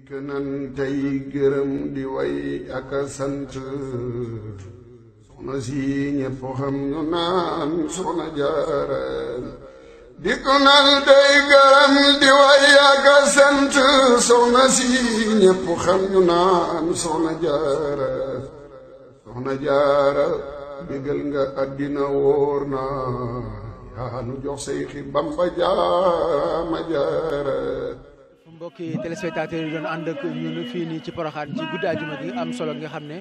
dikk nan tey gërëm di way ak a sant soxna si ñépp xam ñu naan soxna Jaara. dikk nan tey gërëm di way ak a sant soxna si ñépp xam ñu naan soxna Jaara. soxna Jaara bégal nga àddina wóor na yaa nu jox Seyxi Bamba jaama Jaara. mbokki téléspectateurs yi doon ànd ak ñun fii nii ci Porokhane ci guddi àjjuma gi am solo nga xam ne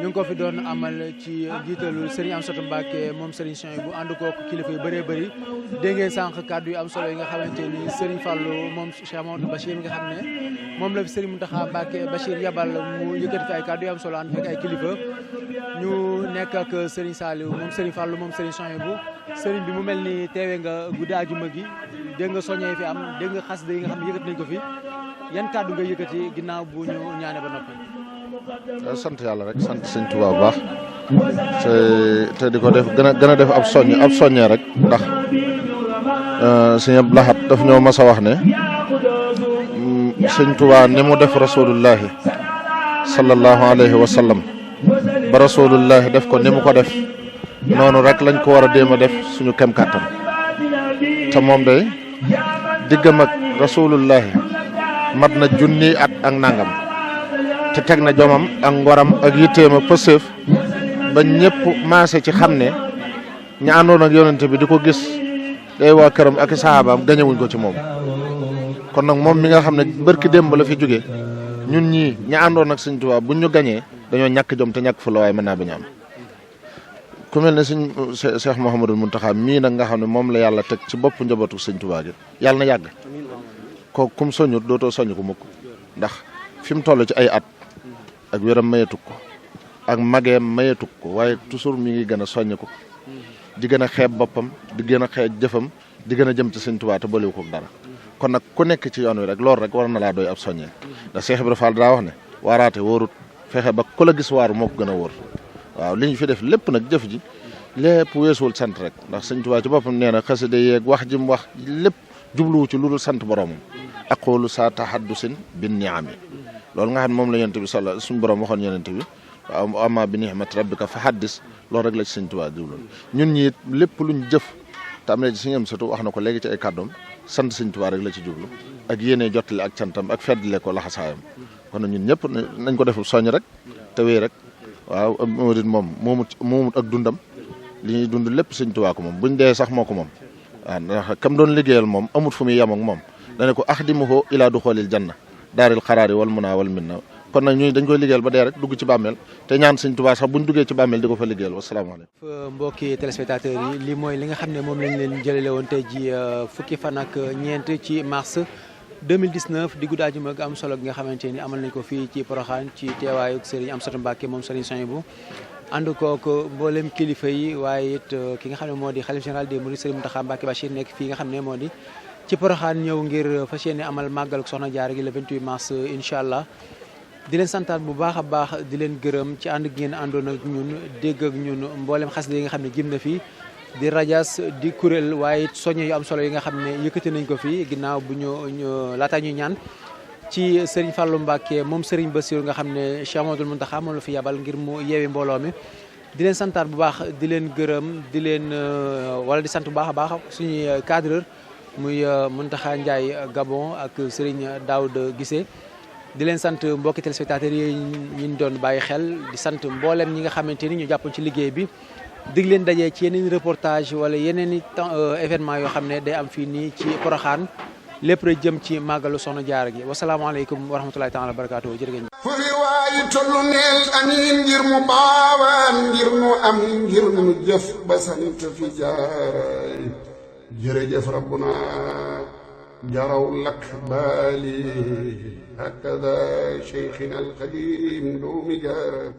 ñu ngi ko fi doon amal ci jiitalu Serigne Amsatou Mbacké moom Serigne Souhaïbou bu ànd kook kilifa yu bëree bëri dégg ngeen sànq kàddu yu am solo yi nga xamante ni Serigne Fallou moom Cheikh Mamadou Bachir nga xam ne moom la fi Serigne Mountakha Mbacké Bachir yabal mu yëkkati fi ay kàddu yu am solo ànd fekk ay kilifa ñu nekk ak Serigne Saliou moom Serigne Fallou moom Serigne Souhaïbou Serigne bi mu mel ni teewee nga guddi àjjuma gi dégg nga soññee fi am dégg nga xas yi nga xam ne yëkkati nañ ko fi yan kàddu nga yëkkati ginnaaw bu ñu ñaane ba noppi. sant yàlla rek sant sëñ Tuubaa bu baax te di ko def gën a def ab soññee rek ndax sëñ Abdou Lahad daf ñoo mas a wax ne sëñ Tuubaa ni mu def rasulullahi sallallahu alayhi wa sallam ba rasulullahi def ko ni mu ko def noonu rek lañ ko war a déem a def suñu kem kàttan te moom day diggam ak rasulullahi mat na junni at ak nangam te teg na jomam ak ngoram ak yitteem ak pësëf ba ñëpp maase ci xam ne ña àndoon ak yonente bi di ko gis day waa këram ak sahabaam gañewuñ ko ci moom. kon nag moom mi nga xam ne barki démb la fi jóge ñun ñii ña àndoon ak Sëñ Tuubaa buñ ñu gañee dañoo ñàkk jom te ñàkk fu la waaye mën naa bañ a am ku mel ne sëñ Cheikh Mouhamadou Mountakha mii nag nga xam ne moom la yàlla teg ci bopp njabootu Sëñ Tuubaa gi yàlla na yàgg ko kum soññut dootoo soññ ko mukk ndax fi mu toll ci ay at ak wéram mayetuk ko ak mageem mayetuk ko waaye toujours mi ngi gën a soññ ko di gën a xeeb boppam di gën a xeeb jëfam di gën a jëm ci Sëñ Tuubaa te bolewu ko dara kon nag ku nekk ci yoon wi rek loolu rek war na laa doy ab soññee ndax Cheikh Ibrahima Fall daa wax ne waaraate wóorut fexe ba ku la gis waaru moo ko gën a wóor waaw li ñu fi def lépp nag jëf ji lépp weesuwul sant rek ndax Sëñ Tuubaa ci boppam nee na xasida yeeg wax ji mu wax lépp jubluwu ci lu dul sant boromam aqulu saa tahaddusin bin ni'ami loolu nga xam ne moom la yonent bi sala suñu borom waxoon yonent bi waaw amma bi ni'mati rabbika fa haddis loolu rek la ci Sëñ Tuubaa jublu ñun ñi lépp luñ jëf te am na ci Sëñ Amsatu wax na ko léegi ci ay kàddoom sant Sëñ Tuubaa rek la ci jublu ak yéene jottali ak cantam ak feddle ko laxasaayam kon nag ñun ñëpp nañ ko def soññ rek te wéy rek waaw murid moom moomut ak dundam li ñuy dund lépp Sëñ Tuubaa ko moom buñ dee sax moo ko moom waaw ndax kam doon liggéeyal moom amut fu muy yem ak moom dane ko axdimuhu ilaa duxoolil janna daaril xaraari wal munaa wal minna kon nag ñuy dañ koy liggéeyal ba dee rek dugg ci bàmmeel te ñaan Sëñ Tuubaa sax buñ duggee ci bàmmeel di ko fa liggéeyal wasalaamaaleykum. mbokki téléspectateurs yi li mooy li nga xam ne moom lañ leen jëlale woon tey ji fukki fan ak ñeent ci mars 2019 di guddi àjjuma ga am solo gi nga xamante ni amal nañ ko fii ci Porokhane ci teewaayu Serigne Amsatou Mbacké moom Serigne Souhaïbou ànd kook mboolem kilifa yi waaye it ki nga xam ne moo di xalif général des mourides Serigne Mountakha Mbacké Bachir nekk fii nga xam ne moo di ci Porokhane ñëw ngir fas yéene amal màggal soxna Jaara gi le 28 mars incha allah di leen santaat bu baax a baax di leen gërëm ci ànd ngeen àndoon ak ñun dégg ak ñun mboolem xasida yi nga xam ne jëm na fii di rajas di kuréel waaye soññe yu am solo yi nga xam ne yëkkati nañ ko fii ginnaaw bu ñu laataa ñuy ñaan ci Serigne Fallou Mbacké moom Serigne Bassirou nga xam ne Cheikh Mamadou Mountakha moom la fi yabal ngir mu yeewi mbooloo mi di leen santaat bu baax di leen gërëm di leen wala di sant bu baax a baax suñuy cadreur muy Mountakha Ndiaye Gabon ak Serigne Daouda Guissé di leen sant mbokki téléspectateurs yi ñu doon bàyyi xel di sant mboolem ñi nga xamante ni ñu jàppoon ci liggéey bi dig leen dajee ci yeneen reportage wala yeneen i événement yoo xam ne day am fii nii ci Porokhane lépp rek jëm ci màggalu soxna Jaara gi wasalaamaaleykum wa rahmatulahi taala wa barakaatu jërë ngeen fu fi waayi tollu neel amiin ngir mu baawaan ngir mu am ngir mu jëf ba sant fi jaaraay jërëjëf rabbuna jaraw lak baali hakada cheikhina alqadim doomi jaara